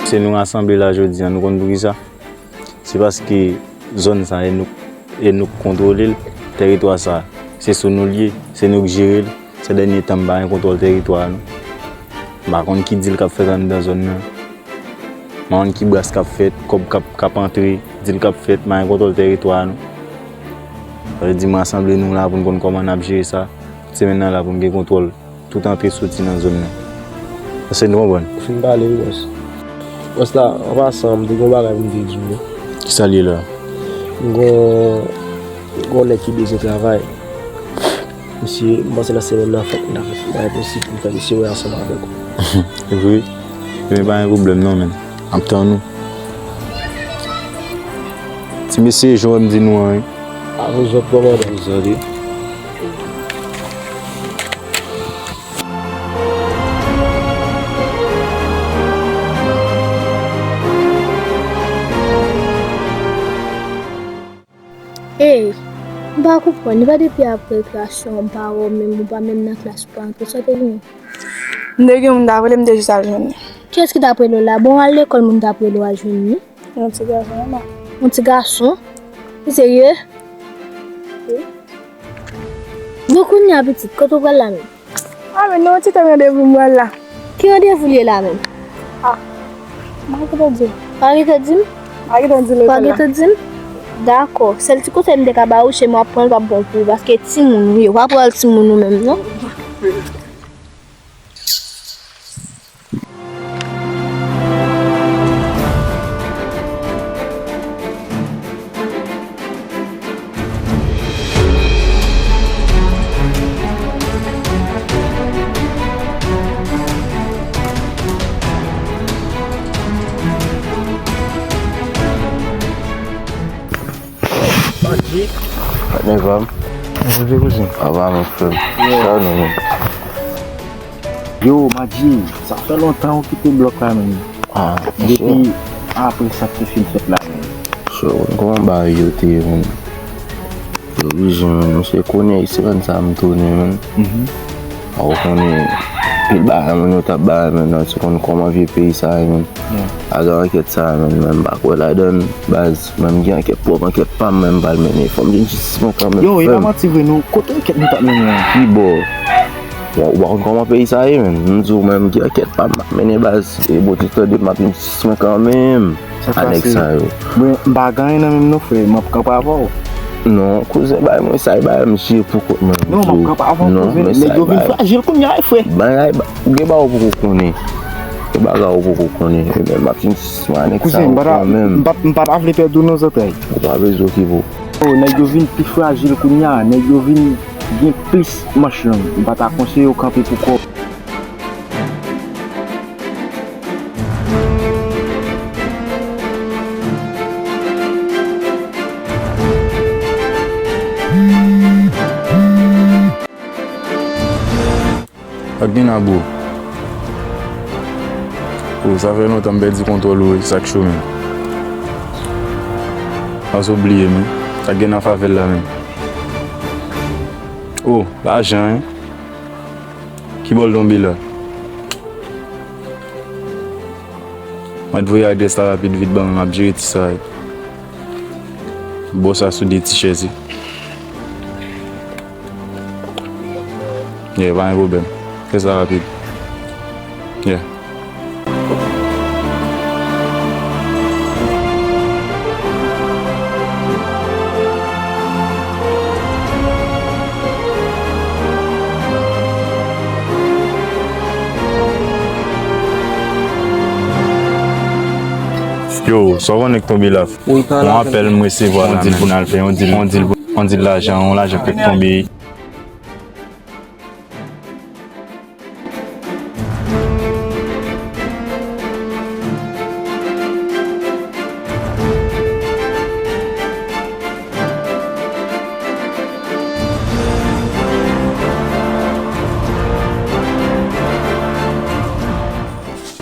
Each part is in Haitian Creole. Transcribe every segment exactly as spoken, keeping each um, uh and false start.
Si nou rasanble la jodi a, nou konn poukisa? Se paske zòn sa e nou, e nou k kontwole l, tèritwa sa, se sou nou l ye, se nou k jere l. Sè dènye tan, m pa gen kontwòl tèritwa a, non. M pa konn ki dil k ap fèt anndan zòn nan. M pa konn ki bras k ap fèt, kòb k ap, k ap antre, dil k ap fèt, m pa gen kontwòl tèritwa a, non. Sa vle di, m rasanble nou la pou n konn kòman n ap jere sa. Tout semèn nan la pou m gen kontwòl tout antre soti nan zòn nan. Èske n konprann? Ou fin pale wi, bòs. Bòs la, an pasan, m te gen yon bagay pou m te di w wi. Kisa l ye la? M gon, gon nèg ki bezwen travay. Misye, m panse nan semèn nan fòk m ta fè bagay posib pou m fè misye wè ansanm avèk ou. Vre? Ebyen pa gen pwoblèm non, menn. M ap tann ou. Ti mesye, jan w wè m di nou an, wi. Avèk zòt kòmandan. Zòt, wi. Ey, m pa konprann, li pa depi apre rekreasyon, m pa wè w menm, ou pa menm nan klas, ou pa antre, sa w te genyen? M te gen moun t ap rele m, m te jis al jwenn li. Kiyès ki t ap rele w la? Bon, w al lekòl, moun t ap rele w al jwenn li? Yon ti gason, manman. Yon ti gason? Ou serye? Wi. Bon, kounye a pitit, kote w pral la menm? A, men non, ti tan randevou m pral la. Ki randevou l ye la menm? A, m pa gentan di w. Pa gentan di m? M pa gentan di l. Pa gentan di m? Dakò. Sèl ti konsèy m te ka ba ou, se m w ap pran l p ap bon pou ou, paske timoun ou ye. W pa pran l timoun ou menm, non. Patnè pa m. Mwen se kouzen. Apa, mon frè m. Sa nou menm? Yo, Madji, sa fè lontan ou kite blòk la, menm. Ah, depi apre sa k te fin fèt la, menm. So, kòman bagay yo te ye, menm? Yo bizwen, menm, misye konnen semèn sa a m tounen, menm. Mhm. A, ou konnen, pil bagay moun yo t ap bay, menm, nan ti konn kòman vye peyi sa a ye, menm. Yeah. Bagay ankèt sa a, menm, menm, m pa kwè ladan l, baz. Mwen, m gen ankèt pwòp, ankèt pa m, mwen, m pral mennen. Fò m jwenn jistis mwen kanmenm. Yo, e pa manti vre, non. Kote ankèt nou t ap mennen an? Ki bò? Bon, ou pa konn kòman peyi sa ye, menm. M di w, mwen, m gen ankèt pa m, m ap mennen baz. E bon, ti tande, m ap jwenn jistis mwen kanmenm. Sa k pase? A nèg sa yo. Bon, m pa gen anyen nan men m non, frè. M ap kanpe avè w. Non, kouzen, bay mwen sa, bay m jere pou kont mwen. Non, m ap kanpe avè w, kouzen. Nèg yo vin frajil kounye a, frè. Bagay, ou gen bagay ou poko konnen. Gen bagay ou poko konnen. E men, m ap jwenn jistis mwen a nèg sa yo kanmenm. Kouzen, m pa ta, m pa, m pa ta vle pèdi w non, zantray. Ou pa bezwen okipe w. Oh, nèg yo vin pi frajil kounye a, nèg yo vin gen plis manch long. M pa ta konseye w kanpe pou kò w. Ak gen abou. Oh, sa fè lontan m pèdi kontwòl ou, wi, sa k cho menm. Pase w bliye m, wi. Ak gen nan favè l la menm. Oh, lajan, wi. Ki bò l tonbe la? Mwen t voye adrès la rapid vit ban mwen, m ap jere ti sa, wi. Bò sa sou de ti chèz, wi. Yeah, pa gen pwoblèm. Fè sa rapid. Yeah. Yo, sa w konnen k tonbe la? Yon apèl m resevwa la, yon dil pou n al fè, yon dil, yon dil, yon dil lajan, yon lajan k fèk tonbe.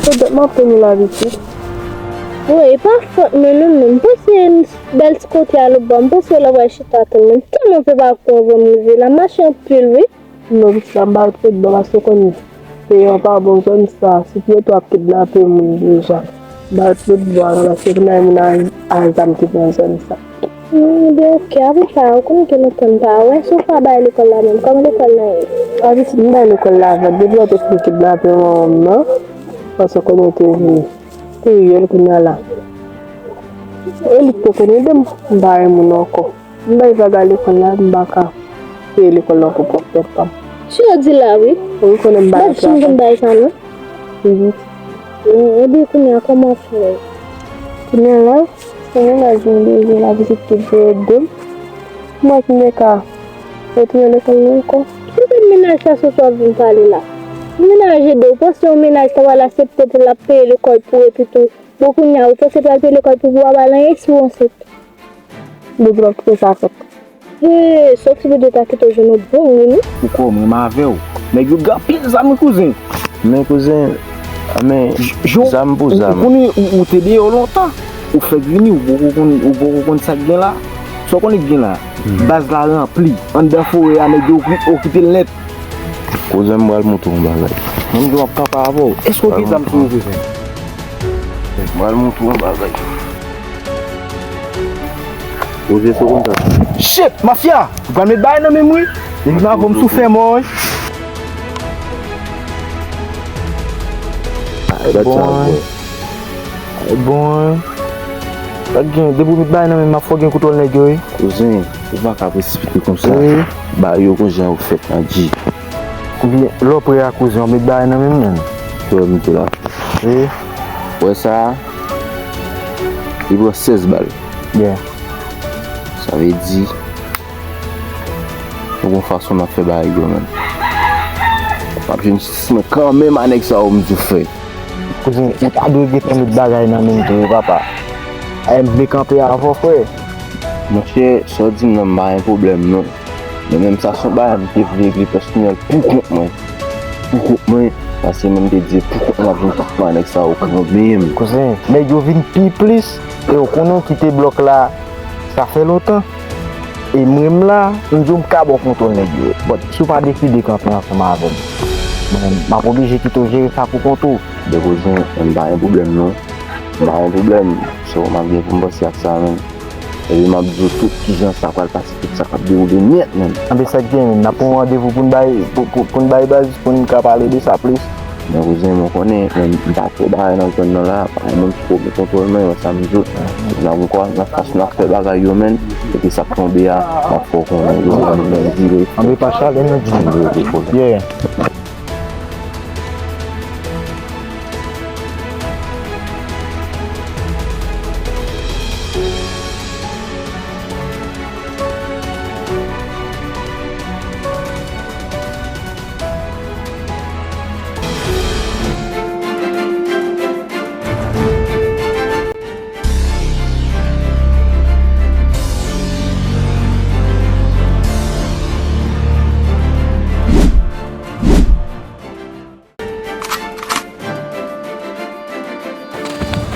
Poutèt m ap tann ou la pitit. Wi, e pa fòt mwen non, men m panse bèl ti kote a lòtbò, m panse w la pral chita tann mwen. M tèlman fè pa kou anvan m rive la, m mache anpil wi. Non, pitit la, m pa ret ret bò paske w konn peyi an pa bon, zòn sa, si pito ap kidnape moun deja. Bat tout bwa, paske gen moun a, a zam ki pran zòn sa. Hmm, ben oke, apre sa, ou konn gen lontan m pa wè, si w pa bay lekòl la menm, kòman lekòl la ye? A, pitit, m bay lekòl la vag, depi lè w te fin kidnape manman m nan, paske w konnen w te vle touye l kounye a la. E li k poko ede m, m pa renmen moun ankò. M bay vag a lekòl la, m pa ka peye lekòl la pou pwòp tèt pa m. Si w di la, wi. Ou konnen m pa... Bat jim konn bay sa, non? Wi. Ebyen, kounye a, kòman w fè? Kounye a la, se mennaj mwen bezwen la, pitit ki vle ede m. Mwen ki te ka retounen lekòl la ankò. Ki jan de mennaj sa sou sa w vin pale la? Mennaj ede w, panse yon mennaj ta pral aksepte pou l ap peye lekòl pou ou epi tou. Bon, kounye a, ou panse pral peye lekòl pou, pou w ap al anyen si w ansent? Depi w ap kite sa fèt. Hey, sa w sipozè ta kite w jwenn yon bon moun, wi. Ou kwè w menm avè w. Nèg yo gen anpil zam, wi, kouzen. Men, kouzen, men, zam pou zam. Ou konnen, ou, ou te deyò lontan. Ou fèk vini, ou poko konn, ou poko konn sa k gen la. Sa w konnen k gen la? Baz la ranpli. Anndan forè a, nèg yo oki-, okipe l nèt. Kouzen, m pral montre w yon bagay. Mwen menm tou m ap kanpe avè w. Èske w gen zam sou ou, kouzen? M pral montre w yon bagay. Kouzen, sa w konn fè? Shit, mafya! Ou pral met bagay nan men m, wi. Depi m avè w, m sou fè mò, wi. Bon, wi. Bon, wi. Sa k gen, depi w met bagay nan men m, m ap fè w gen kontwòl nèg yo, wi. Kouzen, ou pa ka presipite konsa. Wi. Bagay yo konn jan yo fèt nan G. Ebyen, lè w prè a, kouzen, w met bagay nan men m, menm. Frè m tou la. Wi. Wè sa a? Li pran sèz bal. Yeah. Sa vle di, nou gon fason n ap fè bagay yo, menm. M ap jwenn jistis mwen kanmenm a nèg sa yo, m di w, frè. Kouzen, ou ta dwe gentan met bagay nan men m tou, wi, papa. Ay, m vle kanpe avè w, frè. Monchè, sa w di m nan, m pa gen pwoblèm, non. Men menm sa se yon bagay m te vle regle pèsonèl pou kont mwen. Pou kont mwen, paske mwen m te di pou kont mwen m ap vin patnè nèg sa yo kanmenm. Kouzen, nèg yo vin pi plis, e w konnen w kite blòk la, sa fè lontan. E mwen m la, m di w m ka ba w kontwòl nèg yo. But, si w pa deside kanpe ansanm avè m, mwen, m ap oblije kite w jere sa pou kont ou. Ben kouzen, m pa gen pwoblèm non. M pa gen pwoblèm. So, m ap gen pou m panse ak sa menm. Epi m ap di w tout kijan sa pral pase, tout sa k ap dewoule nèt menm. Anben sa k gen menm, n ap pran yon randevou pou n bay, pou, pou, pou n bay baz, pou n ka pale de sa plis. Men kouzen, mwen konnen, men m pa twò bagay nan zòn nan la, pa gen moun ki poko gen kontwòl mwen, wè sa m di w. N ap ankò, n ap fason n ap fè bagay yo menm, epi sa k tonbe a, m ap fè w konnen, kouzen, m di w. Anben pa chale nan di. Yeah.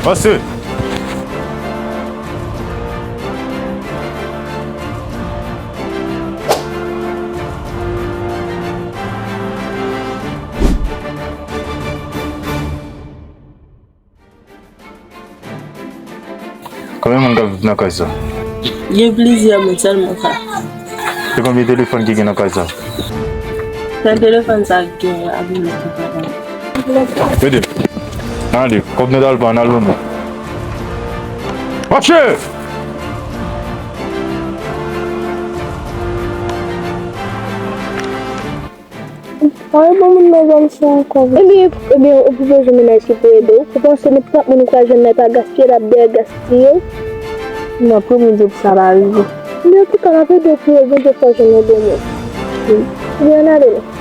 Pase! Konbyen moun k ap viv nan kay sa? Gen plizyè moun, sèlman sa. Se konbyen telefòn ki gen nan kay sa? Sèl telefòn sa ki gen a, gen lòt telefòn. Ede. N ale. Kòb nou t al pran, n al lwen. Mache! Pa gen bon moun nan zòn sa ankò vre. Ebyen, ebyen, ou poko jwenn mennaj ki pou ede w. Ou panse nenpòt moun ou ka jwenn la pa gaspiye l ap dèyè gaspiye w? Non, premye Dye pou sa pa rive. Ebyen, antouka, m ap ede w priye Bondye fè w jwenn yon bon moun. Wi. Ebyen, ann ale non.